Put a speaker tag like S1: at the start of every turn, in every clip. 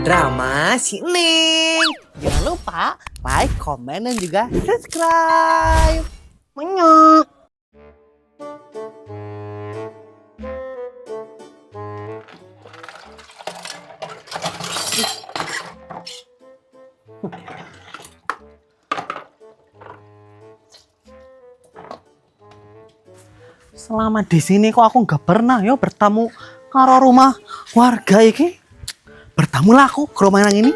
S1: Drama si Neng. Jangan lupa like, komen, dan juga subscribe. Menyok. Selama di sini kok aku nggak pernah yo bertamu karo rumah warga iki. Bertamulah aku ke rumah yang ini.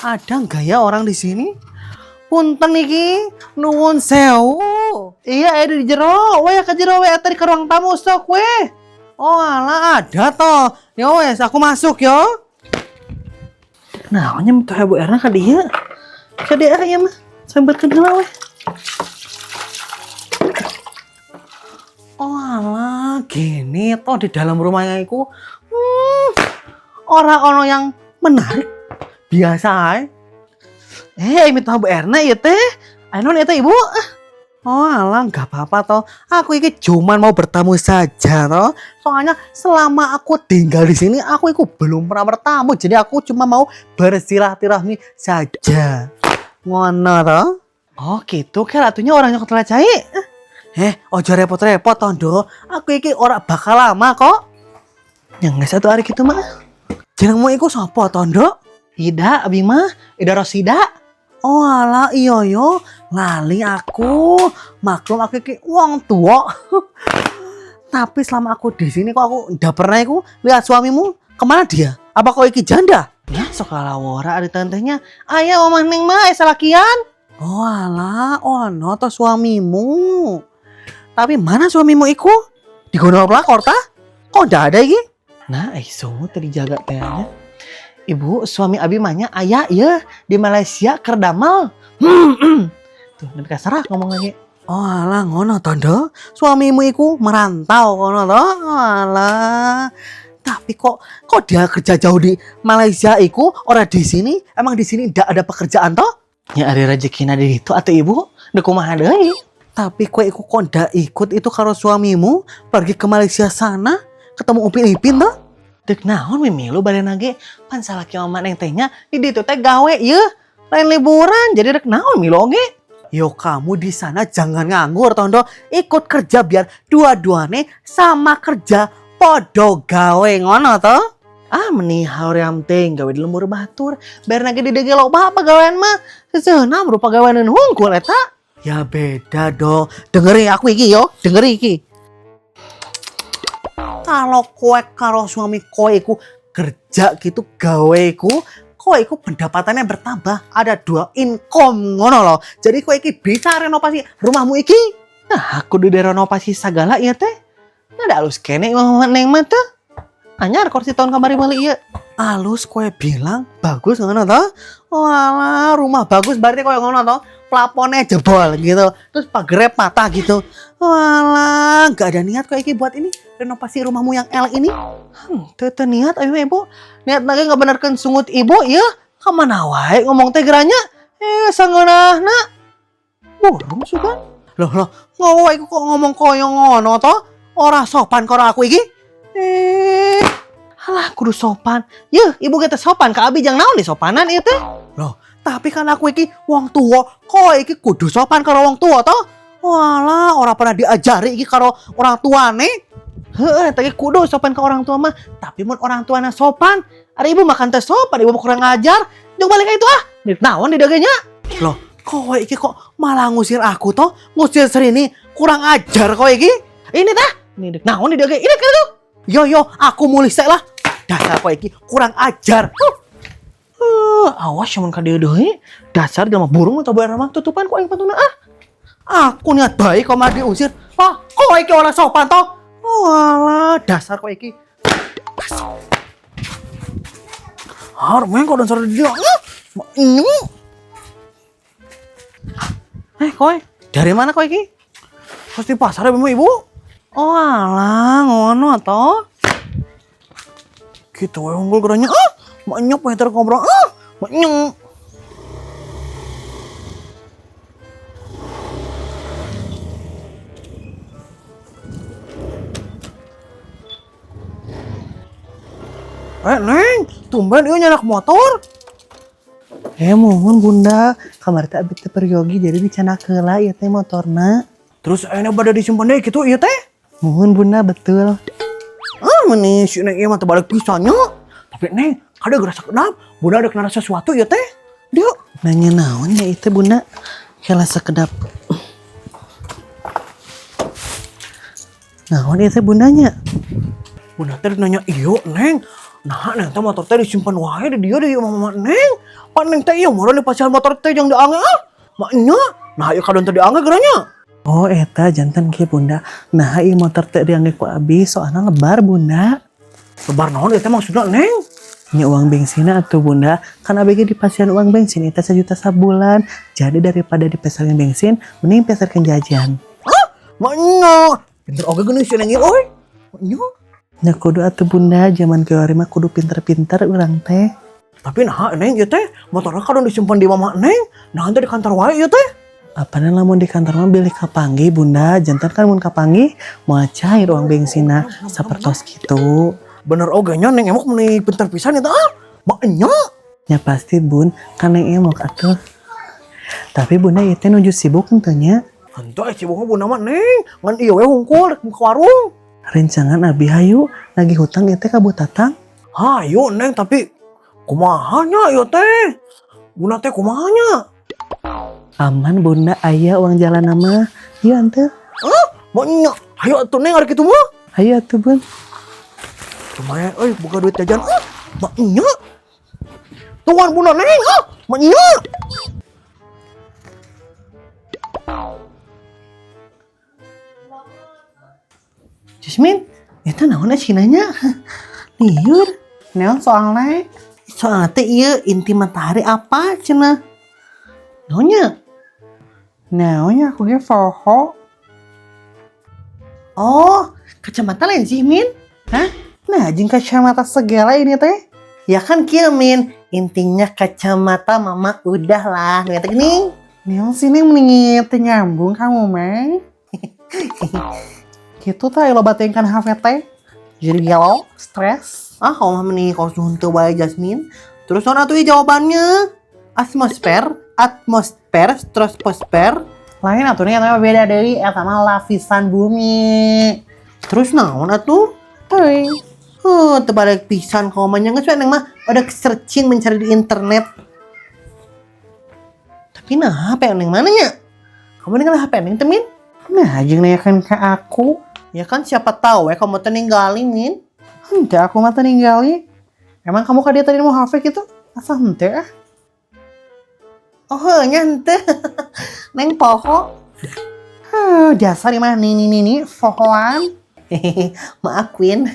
S1: Ada nggak ya orang di sini? Punten iki, nuwun sewu. Iya, ada di jero. Weh, ke jero weh, tadi ke ruang tamu sok weh. Oh alah, ada toh. Ya wes, aku masuk yo. Nah, nya tuh Bu Erna ka dieu. Ka dieu ya mah. Sambarkeun heula weh. Oh alah, gini toh di dalam rumahnya iku. Orang ono yang menarik. Biasa ae. Minta Bu Erna ya teh. Ayo non itu ibu. Oh alah, nggak apa-apa toh. Aku ini cuman mau bertamu saja toh. Soalnya selama aku tinggal di sini, aku iku belum pernah bertamu. Jadi aku cuma mau bersilaturahmi saja. Ngono toh. Oh gitu, kira atunya orangnya nyokot cai. Ojo repot-repot toh, Nduk. Aku iki ora bakal lama kok. Yang nggak satu hari gitu mah. Jenengmu iku sapa toh, Nduk? Ida, abi mah. Ida Rosida. Oh alah, iya yo. Lali aku. Maklum aku iki wong tua. Tapi selama aku di sini kok aku ndak pernah iku lihat suamimu. Kemana dia? Apa kau iki janda? Ya, sok ora ada tantenya. Ayah omah neng mah salakian. Oh alah, ono toh suamimu. Tapi mana suamimu iku? Di gondol pelakor ta? Kok ndak ada iki? Nah, iso tadi jaga tehnya. Ibu, suami abi mahnya ayah ya di Malaysia kerdamal. Tuh, nepi ka serah ngomong lagi. Oh alah ngono to, Nduk. Suamimu iku merantau ngono to. Oh alah. Tapi kok dia kerja jauh di Malaysia iku ora di sini? Emang di sini ndak ada pekerjaan toh? Ya ada rezeki di itu atau ibu? Ndek kumaha deui? Tapi kowe iku kok ndak ikut itu karo suamimu pergi ke Malaysia sana ketemu Upin Ipin toh? Dek naon mimilu bade nage pan salaki mama neng tehnya di ditu teh gawe yeuh lain liburan jadi dek naon milu oge. Yo kamu di sana jangan nganggur tondo, ikut kerja biar dua-duane sama kerja podo gawe ngono toh. Ah meni hoream teh gawe di lembur batur biar nage di dege loba pagawean mah seseuna berupa gawean hungkul eta. Ya beda dong. Dengerin aku iki yo, dengerin iki. Kalau kowe karo suami kowe iku kerja gitu gawe iku, kowe iku pendapatannya bertambah, ada dua income ngono loh. Jadi kowe iki bisa renovasi rumahmu iki. Nah, aku udah renovasi segala iya teh. Nah, ada alus kene imah neng mah teh. Anyar kursi tahun kamari balik iya. Alus kowe bilang bagus ngono toh? Walah, rumah bagus berarti kowe ngono toh. Plafonnya jebol gitu, terus pagernya patah gitu. Walah, nggak ada niat kok iki buat ini renovasi rumahmu yang L ini. Teu niat ayo ibu. Niat lagi nggak benarkan sungut ibu ya. Kemana wae ngomong teh geranya? Sangeunahna. Burung sugan. Loh loh, ngowo iku kok ngomong koyo ngono toh? Ora sopan karo aku iki. Alah kudu sopan. Yeuh, ibu kita sopan ka abi jang naon disopanan ieu teh? Loh, tapi kan aku iki wong tua, kowe iki kudu sopan karo wong tua toh? Walah, ora pernah diajari iki karo orang tuane. Heeh, tadi kudu sopan ke orang tua mah, tapi mun orang tuana sopan, ari ibu makan teh sopan, ibu kurang ajar. Jong balik itu ah. Naon didagenya? Loh, kowe iki kok malah ngusir aku toh? Ngusir Srini, kurang ajar kowe iki. Ini tah, ini dek naon didage? Ini kan tuh. Yo yo, aku mulih sek lah. Dasar kowe iki kurang ajar. Awas cuman ka dieu deui. Dasar jelema burung atau bayar mah tutupan ku aing pantuna ah. Aku niat baik kok malah diusir. Ah, kowe iki ora sopan toh? Walah, dasar kowe iki. Har, main kok dasar dia. Kowe, dari mana kowe iki? Pasti pasar ibu ibu. Oh alah, ngono toh. Gitu wae unggul geranya. Ah, maknyok wae ngobrol. Ah, maknyok. Neng, tumben ieu nyandak motor. Muhun Bunda, kamari teh abi teh peryogi, jadi dicandak heula ieu teh motorna. Terus ayeuna bade disimpan deui kitu ieu teh? Muhun, Bunda, betul. Ah, meni si Neng ieu mah teu balik pisan nya. Tapi Neng, kada gerasa kedap, Bunda ada kena sesuatu ieu teh. Dieu. Nanya naon ya itu, Bunda? Kela sekedap. Naon ieu teh, Bundanya? Bunda teh nanya ieu, Neng. Nah, Neng teh motor teh disimpan wae di dieu, di imah mama Neng. Pan Neng teh ieu meureun dipasihan motor teh jang diangge ah. Maknya, nah ieu kadon teh diangge geranya. Oh, eta janten kieu, Bunda. Nah, ieu motor teh diangge ku abi soalna lebar, Bunda. Lebar naon ieu teh maksudna, Neng? Nya uang bensinnya atuh, Bunda. Kan abi ge dipasihan uang bensin itu 1 juta sabulan. Jadi daripada dipeselin bensin, mending peserkeun jajan. Ah, maknya. Pinter oge geuning si Neng ieu euy. Maknya. Nya kudu atuh, Bunda, zaman kiwari mah kudu pinter-pinter urang teh. Tapi nah, Neng, ieu teh motorna kadon disimpan di mama Neng. Nah, teh di kantor wae ieu teh. Apana lamun di kantor mah bilih kapanggih, Bunda, janten kan mun kapanggih moal cair uang bensinna sapertos kitu. Bener oge nya, Neng Emok meni pinter pisan eta ah. Maknya. Ya pasti, Bun, kan Neng Emok atuh. Tapi Bunda ieu teh nuju sibuk henteu nya? Henteu sibuk mah Bunda mah, Neng. Ngan ieu we hungkul rek ke warung. Rencangan abi hayu nagih hutang ieu teh ka Bu Tatang. Hayu, Neng, tapi kumaha nya ieu teh? Bunda teh kumaha nya? Aman, Bunda, aya uang jalan mah. Yuk ante. Ah, maknya. Hayu atuh, Neng, ari kitu mah. Hayu atuh, Bun. Lumayan euy buka duit jajan. Ah, maknya. Tuan Bunda, Neng, ah, maknya. Jasmine, itu naon cenanya? Liur. Naon soalnya? Soalnya teh ieu inti matahari apa cenah? Naonnya? Naonnya aku ge poho. Oh, kacamata lain sih, Min? Hah? Nah, jeung kacamata segala ini teh. Ya kan kieu, Min, intinya kacamata mama udah lah. Nih teh gini. Naon sih ini mending teu nyambung kamu mah. Gitu teh loba teh kan HP teh. Jadi galau, stres. Ah, kamu mah meni kos henteu wae, Jasmine. Terus naon atuh jawabannya? Atmosfer, atmosfer, stratosfer. Lain atuh nih, eta beda deui, eta mah lapisan bumi. Terus naon atuh? Teuing. Huh, terbalik pisan kamu mah. Geus we Neng mah udah searching mencari di internet. Tapi nah, HP Neng mana nya? Kamu ninggal HP Neng teh, Min? Nah, jeung nanyakeun ke aku. Ya kan siapa tahu ya kamu teh ninggalin, Min. Henteu, aku mah teu ninggali. Emang kamu ka dia tadi mau HP gitu? Asa henteu ah? Oh, nya henteu. Neng poho. Huh, dasar mah nih nih nih nih pohoan. Maaf, Queen.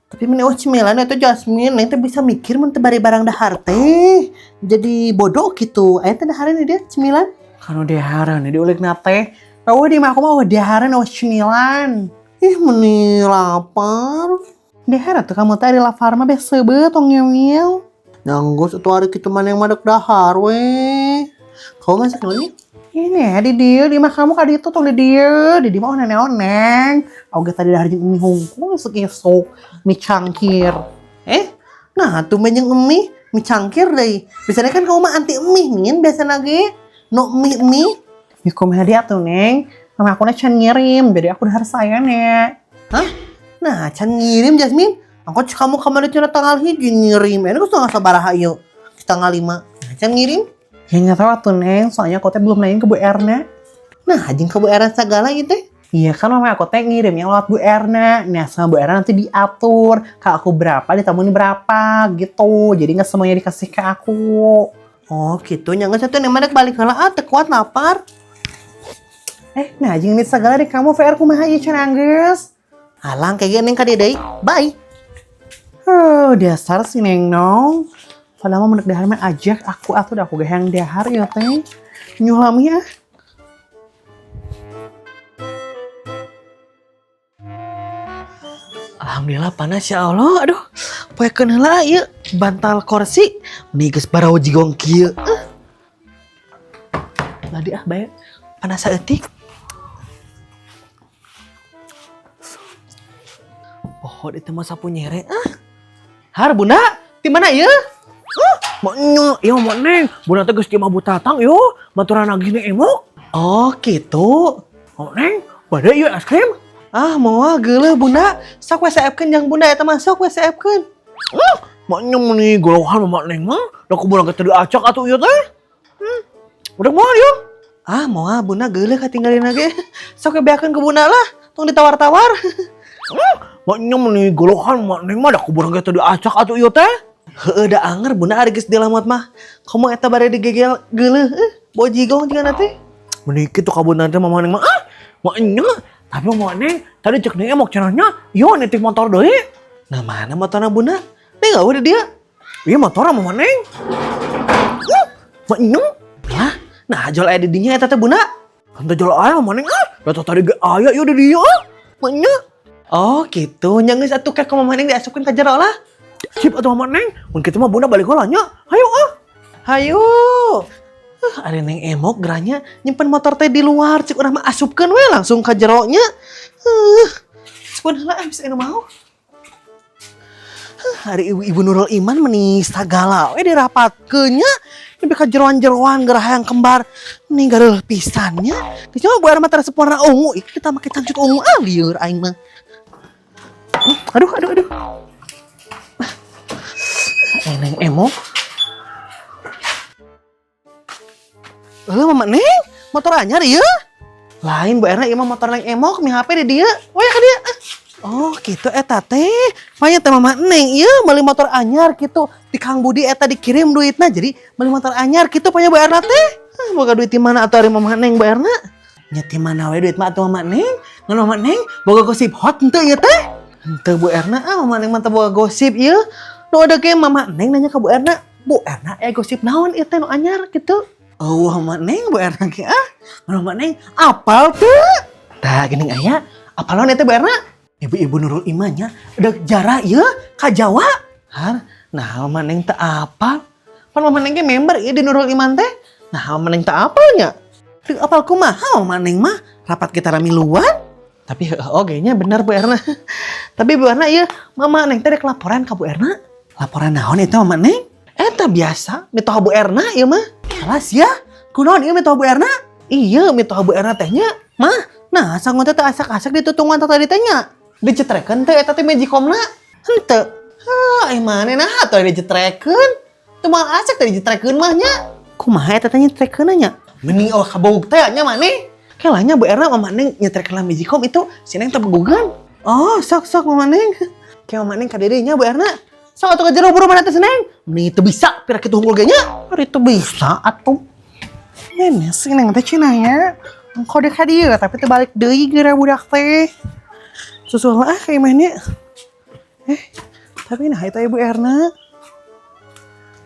S1: Tapi meni oh cemilan itu Jasmine, Neng teh bisa mikir mun teu bari barang dahar teh. Jadi bodoh gitu. Aya teh dahareun dia cemilan? Kanu dahareun diulik na teh. Oh, di mah aku mah dahareun oh cemilan. Ih, meni lapar. Dahar atuh kamu teh, ari lapar mah beh seubeuh tong nyemil. Nyanggus atuh ari kitu mah yang madek dahar we. Kamu masak naon? Ini ya di dieu, di mah kamu ka ditu tong di dieu, di dieu mah oneng-oneng. Oge tadi dahar jeung mie hungkul isuk-isuk, mie cangkir. Nah tumben jeung mie, mie cangkir deui. Biasanya kan kamu mah anti mie, Min, biasana ge. No mie mie. Ya kumaha dia atuh, Neng? Mama aku can ngirim, jadi aku dahar sayana. Hah? Nah, can ngirim, Jasmine? Aku kamu kemarin cenah tanggal 1 ngirim. Ini setengah sabaraha ieu? 4.30. Nah, can ngirim? Ya nggak tahu atuh, Neng, soalnya aku teh belum nanya ke Bu Erna. Nah, jeung ke Bu Erna segala gitu teh. Iya kan mama aku teh ngirimnya lewat Bu Erna. Nah, sama Bu Erna nanti diatur ke aku berapa, ditamuin berapa gitu. Jadi nggak semuanya dikasih ke aku. Oh gitu, nya geus atuh Neng mah balik heula ah, teu kuat lapar. Nah jeung ini segala di kamu VR kumaha ieu cenah geus. Alang kayak Neng ka dieu deui. Bye. Oh, dasar si Neng Nong. Padahal mah menek dahar mah ajak aku atuh, dah aku ge hayang dahar ya teh. Nyuh lami ah. Alhamdulillah panas ya Allah. Aduh, poekeun heula ieu bantal kursi. Meni geus barau jigong kieu. Ah. Ladi ah bae. Panas saeutik. Pohon itu mah sapu nyere ah. Har, Bunda, di mana ieu?
S2: Maknya, iya Mak Neng, Bunda teh geus ti Bu Tatang yo, baturan nagih Neng Emok.
S1: Oh, gitu.
S2: Mak Neng, bade ieu es krim?
S1: Ah, moal, geuleuh, Bunda. Sok we seepkeun jang Bunda eta mah, sok we seepkeun.
S2: Maknya meni golohan Mak Neng mah, da ku Bunda teh diacak atuh ieu teh. Udah moal yo.
S1: Ah, moal, Bunda, geuleuh katinggalin ge. Sok we beakeun ke Bunda lah, tong ditawar-tawar.
S2: Maknya meni golohan Mak Neng mah, da ku Bunda teh diacak atuh ieu teh.
S1: Heueuh, da anger, Bunda, ari geus dilamot mah. Komo eta bade digegel geuleuh, bojigong jeung teh.
S2: Meni kitu ka Bunda teh Mama Neng mah. Ah, maknya tapi Mama Neng tadi cek Neng Emok cenah nya, yo nitip motor deui.
S1: Nah, mana motorna Bunda? Nih enggak udah dia.
S2: Iya motor Mama Neng. Maknya
S1: Lah, nah jol aya di dinya eta teh, Bunda.
S2: Henteu jol aya, Mama Neng ah. Da tadi ge aya ieu di dieu ah. Maknya.
S1: Oh, gitu. Nya geus atuh, ka Mama Neng diasupkeun ka jero lah.
S2: Sip atuh, Mama Neng. Mun kitu mah Bunda balik heula nya. Hayu ah.
S1: Hayu. Ari Neng Emok geura nya nyimpen motor teh di luar, cik urang mah asupkeun we langsung ka jero nya. Asupkeun heula ah, bisa anu mau. Ari ibu-ibu Nurul Iman meni sagala we dirapatkeun nya. Nepi ka jeroan-jeroan geura hayang kembar. Meni gareuleuh pisan nya. Geus nyawa Bu Erma teh resep warna ungu, ih kita make cangcut ungu ah, lieur aing mah. Aduh, aduh, aduh. Eh, Neng Emok. Eh, Mama Neng, motor anyar ieu? Lain, Bu Erna, ieu mah motor Neng Emok, mi HP di dieu. Oh ya ka dieu. Ah. Oh, gitu eta teh. Manya teh Mama Neng ieu meuli motor anyar gitu. Di Kang Budi eta dikirim duitna, jadi meuli motor anyar gitu panya Bu Erna teh. Ah, boga duit di mana atuh ari Mama Neng, Bu Erna? Nya ti mana we duit mah atuh, Mama Neng? Ngan Mama Neng boga gosip hot henteu ieu teh? Henteu, Bu Erna, ah, Mama Neng mah teu boga gosip ieu. Nu ada ge Mama Neng nanya ka Bu Erna, Bu Erna eh gosip naon ieu teh nu anyar gitu? Oh, Mama Neng, Bu Erna ge ah. Ngan Mama Neng apal teu? Tah geuning aya, apal naon eta, Bu Erna? Ibu-ibu Nurul Imannya udah jarah ieu ka Jawa. Har, nah Mama Neng teu apal. Pan Mama Neng ge member ieu di Nurul Iman teh. Nah, Mama Neng teu apal nya. Teu apal kumaha Mama Neng mah, rapat kita miluan. Tapi heueuh oge nya, bener Bu Erna. Tapi Bu Erna, ieu Mama Neng teh rek laporan ka Bu Erna. Laporan naon itu, Mama Neng? Eta biasa, mitoha Bu Erna ieu mah. Alas ya, kunaon ieu mitoha Bu Erna? Iya, mitoha Bu Erna teh nya. Mah, nah sangun teh teu asak-asak ditutungan tadi teh nya. Dicetrekeun teh eta teh magicomna? Henteu. Hah, eh mana nah atuh dicetrekeun? Teu moal asak teh dicetrekeun mah nya. Kumaha eta teh nyetrekeun nya? Mending oh kabog teh nya maneh. Kelanya Bu Erna, Mama Neng nyetrekeun lah magicom itu si Neng teh begugan. Oh, sok sok Mama Neng. Kayak Mama Neng ka dieu nya, Bu Erna. Sok atuh ka jero buru, mana teh si Neng? Mending teu bisa pira kitu unggul ge nya. Ari teu bisa atuh. Ini si Neng teh cenah ya. Engko deh ka dieu tapi teu balik deui geura budak teh. Susul ah ka imahnya. Eh, tapi nah itu Ibu Erna.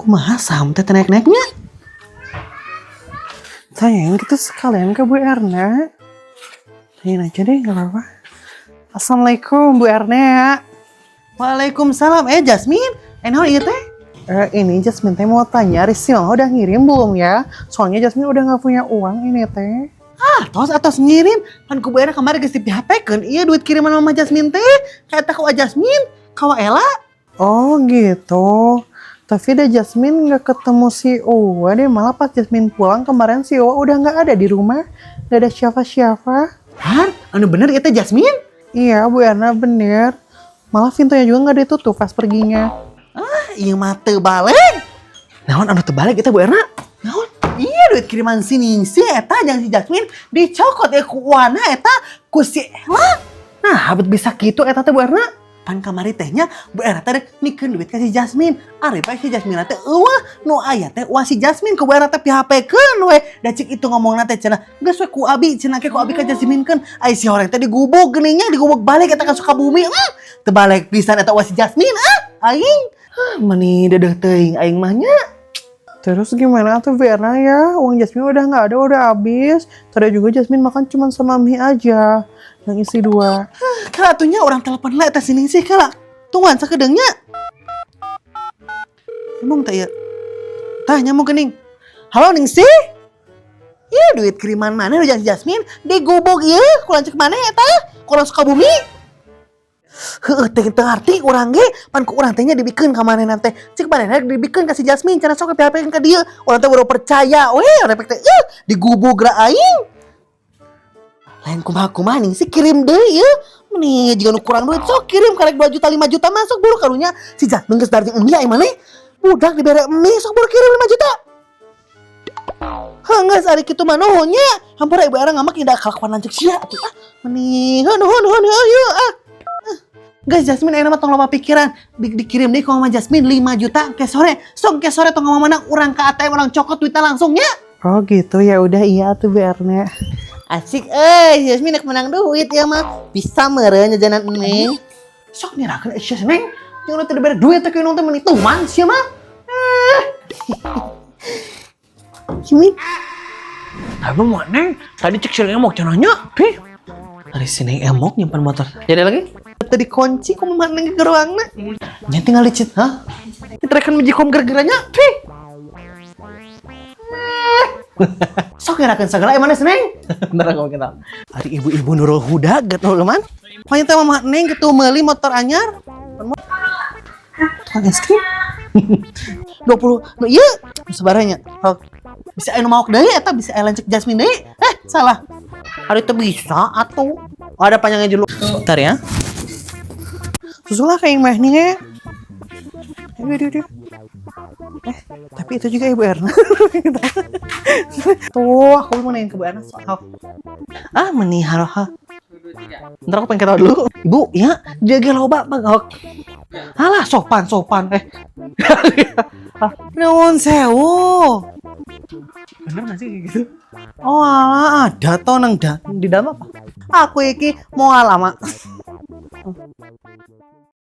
S1: Kumaha saham teh naik-naiknya? Sayang, kita sekalian ke Bu Erna. Tanyain aja deh, gak apa-apa. Assalamualaikum, Bu Erna. Waalaikumsalam. Eh, Jasmine, eh naon ieu teh? Eh, ini Jasmine teh mau tanya, Rizky udah ngirim belum ya? Soalnya Jasmine udah nggak punya uang ini teh. Ah, tos atos ngirim. Pan ku Bu Erna kemarin geus di-PHP-keun ieu duit kiriman Mama Jasmine teh. Kayak eta ku Jasmine, ka Ella. Oh gitu. Tapi deh Jasmine nggak ketemu si Uwa deh. Malah pas Jasmine pulang kemarin si Uwa udah nggak ada di rumah. Nggak ada siapa-siapa. Hah? Anu bener itu Jasmine? Iya, Bu Erna, bener. Malah pintunya juga nggak ditutup pas perginya. Ah, ieu mah teu balik. Naon anu teu balik itu, Bu Erna? Naon? Iya duit kiriman si Ningsih eta jang si Jasmine dicokot ya ku Wana eta ku si Ella. Nah, habet bisa gitu eta teh, Bu Erna? Pan kamari teh nya Bu Erna teh rek mikeun duit ka si Jasmine. Ari bae si Jasmine teh euweuh, nu aya teh wah si Jasmine ku Bu Erna teh PHP-keun we. Da cik itu ngomongna teh cenah geus we ku abi cenah ke ku abi ka Jasmine-keun. Ai si horeng teh digubug geuning nya, digubug balik eta ka Sukabumi. Teu balik pisan eta wah si Jasmine ah aing. Hah, meni dedeh teuing aing mah nya. Terus gimana tuh, Bu Erna ya? Uang Jasmine udah nggak ada, udah habis. Tadi juga Jasmine makan cuma sama mie aja. Yang isi dua. Kala atuh nya urang telepon lah eta si Ningsih kala. Tungguan sakedeung nya. Emang tak ya? Tah nyamuk geuning. Halo, Ningsih? Iya duit kiriman mana lu si Jasmine digubug ieu ku lanceuk mana eta? Ku orang Sukabumi. Heueuh teh, teu ngarti urang ge, pan ku urang teh nya dibikeun ka manehna teh. Cek manehna dibikeun ka si Jasmine, cenah sok PHP ka dieu. Urang teh baru percaya we, repek teh euh digubug ra aing. Lain kumaha-kumaha ning sih, kirim deui ieu. Meni jiga nu kurang duit, sok kirim karek 2 juta, 5 juta masuk buru. Karunya si Jasmine geus dari mie ai maneh. Budak dibere mie, sok buru kirim 5 juta. Heuh, geus ari kitu mah, nuhun nya. Hampura Ibu Era ngamak indah kalakuan lanceuk sia atuh ah. Meni heuh, nuhun nuhun, heuh yeuh ah. Guys, Jasmine ayeuna mah tong loba pikiran. Dikirim deui ku Mama Jasmine 5 juta ke sore. Sok ke sore tong mana urang ke ATM, urang cokot duitnya langsung nya.
S3: Oh gitu, ya udah, iya tuh Bu Erna.
S1: Asik eh, Jasmine nek menang duit ya mah. Bisa meureun jajanan Neng. Sok nyerahkeun sia, Neng. Jangan teu dibere duit teh kudu teh meuni tuman sia mah. Eh. Sini.
S2: Tapi Mama Neng, tadi cek si Neng emok cenah nya. Pih.
S1: Ari si Neng emok nyimpan motor. Jadi lagi? Tadi kunci ku Mama Neng ke gerbangna. Nya tinggal dicit, hah? Diterekan mejikom gara-garanya. Pih. Eh. Sok ngerakeun segala emang Neng. Bentar, aku kenal. Ari ibu-ibu Nurul Huda gitu man. Pokoknya teh Mama Neng gitu meuli motor anyar. Tukang es krim. 20 nu ieu sabaranya. Oh. Bisa anu maok deui eta, bisa aya lanceuk Jasmine deui. Eh, salah. Hari itu bisa atuh. Oh, ada panjangnya dulu. Bentar ya. Susulah kayak meh nih ya. Aduh, aduh, aduh. Eh, tapi itu juga Ibu Erna. Tuh, aku mau nanya ke Bu Erna soal. Ah, meni halo. Ntar aku pengen ketawa dulu. Ibu, ya, dia ge loba bang. Alah, sopan, sopan. Eh. Ah, nuwun sewu. Bener gak sih kayak gitu? Oh alah, ada toh nang di dalam apa? Aku iki mau lama.